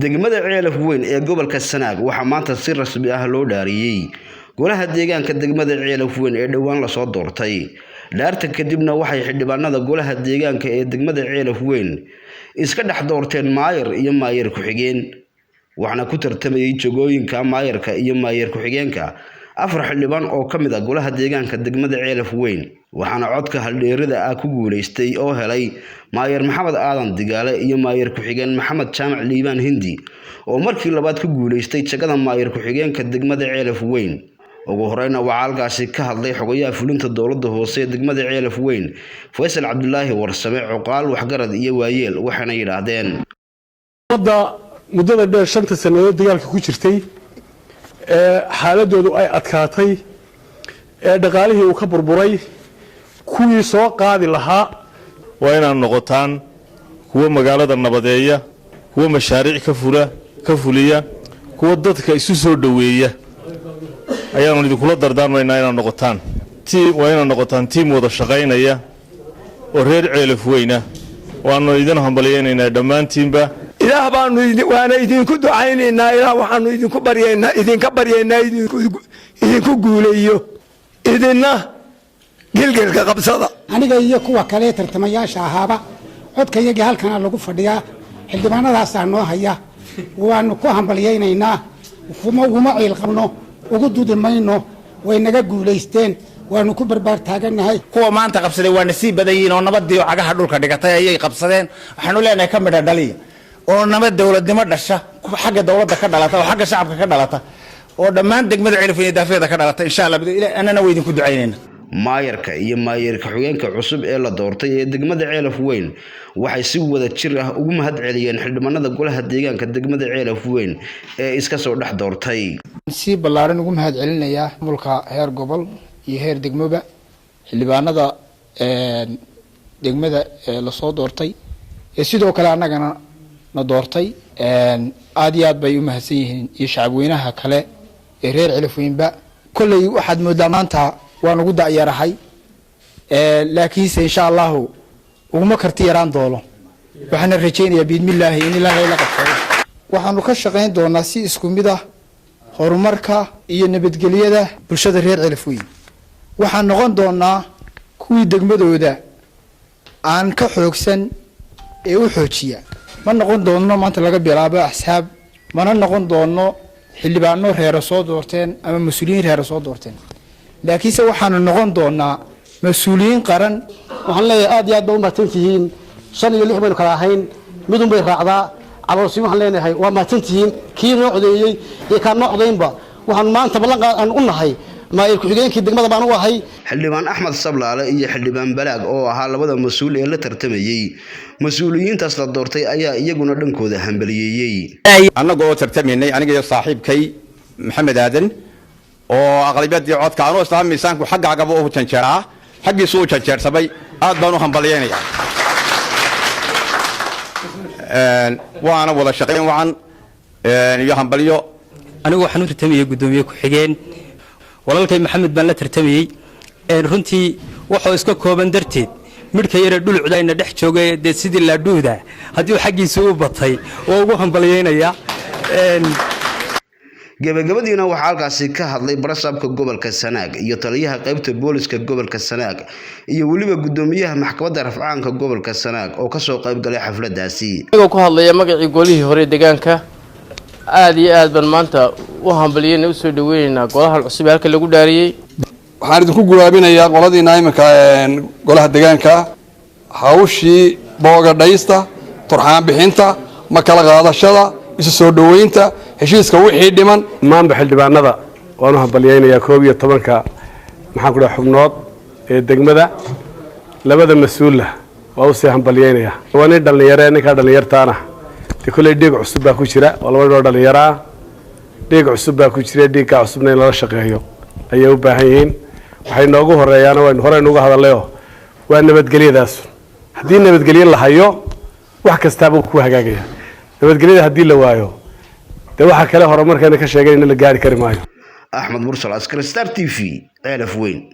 Degmada Ceelaf Weyn ee gobolka Sanaag waxaa maanta si rasmi ah loo dhaariyey golaha deegaanka degmada Ceelaf Weyn ee dhowaan lasoo doortay. Dhaarta kadibna waxay xildhibaanada golaha deegaanka ee degmada Ceelaf Weyn iska dhex doorteen maayar iyo maayar ku-xigeen, waxaana ku tartamayay jagooyinka maayarka iyo maayar ku-xigeenka afar xildhibaan oo ka mid ah golaha deegaanka degmada Ceelaf Weyn, waxaana codka haldheerida ah ku guuleystay oo helay maayar Maxamed Aadan Digaale iyo maayar ku-xigeen Maxamed Jaamac Liibaan Hindi oo markii labaad ku guuleystay jagada maayar ku-xigeenka degmada Ceelaf Weyn. Ugu horeyna waxaa halkaasi ka hadlay xogayaha fulinta dowladda hoose ee degmada Ceelaf Weyn, Faysal Cabdulaahi Warsame, cuqaal, waxgarad iyo waayeel, waxaana yidhaahdeen: Ummadda muddada dheer, 5ta sannadood dagaalka ku jirtay, ee xaaladoodu ay adkaatay, ee dhaqaalihii uu ka burburay, kuwii soo qaadi lahaa. Waa inaad noqotaan kuwa magaalada nabadeeya, kuwa mashaariic ka fula, ka fuliya, kuwa dadka isu soo dhoweeya ayaanu idinkula dardaarmaynaa. Inaad noqotaan team, waa inaad noqotaan team wada shaqaynaya oo reer Ceelaf Weyna. Waanu idin hambalyaynaynaa dhammaantiinba. Ilaah baanu waana idinku ducaynaynaa. Ilaah waxaanu idinku baryaynaa, idinka baryaynaa, idinku guuleeyo, idinna gilgilka qabsada. Aniga iyo kuwa kale tartamayaasha ahaaba codkayagii halkana lagu fadhiyaa, xildhibaanadaasaa noo haya. Waanu ku hambalyaynaynaa, uguma ciil qabno, ugu dudi mayno. Way naga guulaysteen, waanu ku barbaar taagannahay. Kuwa maanta qabsaday waa nasiib badan yihiin oo nabadii oo cagaha dhulka dhigatay ayay qabsadeen. Waxaanu leenahay, ka midha dhaliya oo nabad dowladnimo dhasha, xagga dowladda ka dhalata oo xagga shacabka ka dhalata oo dhammaan degmada Ceelafweyne daafeeda ka dhalata, insha Allah. Annana way idinku ducaynayna. Maayarka iyo maayarka xigeenka cusub ee la doortay ee degmada Ceelaf Weyn waxay si wada jir ah ugu mahad celiyeen xildhibaanada golaha deegaanka degmada Ceelaf Weyn ee iska soo dhex doortay. Si ballaaran ugu mahad celinayaa maamulka heer gobol iyo heer degmoba, xildhibaanada degmada lasoo doortay ee sidoo kale annagana na doortay, aada iyo aad bay u mahadsan yihiin, iyo shacabweynaha kale ee reer Celafweynba. Kolley waxaad moodaa maanta waan ugu da'yarahay, laakiinse insha Allahu uguma karti yaraan doono. Waxaana rajaynayaa biidmillaahi in Ilaahay la qabsado. Waxaanu ka shaqayn doonaa si isku mid ah horumarka iyo nabadgelyada bulshada reer Celafweyn. Waxaan noqon doonaa kuwii degmadooda aan ka xoogsan ee u xoojiya. Ma noqon doono maanta laga bilaabo axsaab, mana noqon doono xildhibaano reero soo doorteen ama mas-uuliyiin reero soo doorteen, laakiinse waxaanu noqon doonaa mas-uuliyiin qaran. Waxaan leeyahay, aad iyo aad ba u mahadsan tihiin. Shan iyo lix baynu kala ahayn, midun bay raacdaa caloolsi. Waxaan leenahay, waa mahadsan tihiin kii noo codeeyey iyo kaan noo codaynba. Waxaan maanta ballan aan u nahay maayir ku-xigeenkii degmada baan u ahay. Xildhibaan Axmed Sablaale iyo xildhibaan Balaag oo ahaa labada mas-uul ee la tartamayey mas-uuliyiintaas la doortay ayaa iyaguna dhankooda hambaliyeeyey. Annaga oo tartamaynay, aniga iyo saaxiibkay Maxamed Aadan, oo aqlabiyadii codka anuu islaa miisaanku xaggaagaba u janjeeraa, xaggiisu u janjeersamay, aad baan u hambalyaynayaa. Waana wada shaqayn wacan iyo hambalyo. Anigu waxaan u tartamayey guddoomiye ku-xigeen, walaalkay Maxamed baan la tartamayey. Runtii wuxuu iska kooban darteed midhka yare dhulucdayna dhex joogay, dee sidii laadhuuda haddii uu xaggiisa u batay, waa ugu hambalyaynayaa. Gabagabadiina waxaa halkaasi ka hadlay barasaabka gobolka Sanaag iyo taliyaha qaybta booliska gobolka Sanaag iyo weliba guddoomiyaha maxkamadda rafcaanka gobolka Sanaag oo kasoo qayb galay xafladaasi. Anigoo ku hadlaya magacii golihii hore deegaanka, aada iyo aad baan maanta u hambaliyeyna, usoo dhaweyneynaa golahan cusub ee halka lagu dhaariyey. Waxaan idinku gulaabinayaa qoladiina iminka golaha deegaanka, hawshii boogadhaysta, turxaan bixinta, ma kala qaadashada, isu soo dhoweynta, heshiiska wixii dhiman. Maanba xildhibaanada waan u hambalyaynayaa, 11-ka, maxaan ku dhaha, xubnood ee degmada. Labada mas-uulla waa usii hambalyaynayaa. Waa nin dhallinyare, ninkaa dhallinyartaana dee kolley dhiig cusub baa ku jira. Waa laba nin oo dhallinyaraa, dhiig cusub baa ku jira. Dhiiggaa cusubna in lala shaqeeyo ayay u baahan yihiin. Waxay noogu horeeyaana, waynu horey nuga hadallayoo, waa nabadgelyadaas. Haddii nabadgelyo la hayo, wax kastaaba ku hagaagaya. Nabadgelyada haddii la waayo, dee waxa kale horumarkeena ka sheeganayna la gaari kari maayo. Axmed Mursal Askar, Star TV, Ceelaf Weyn.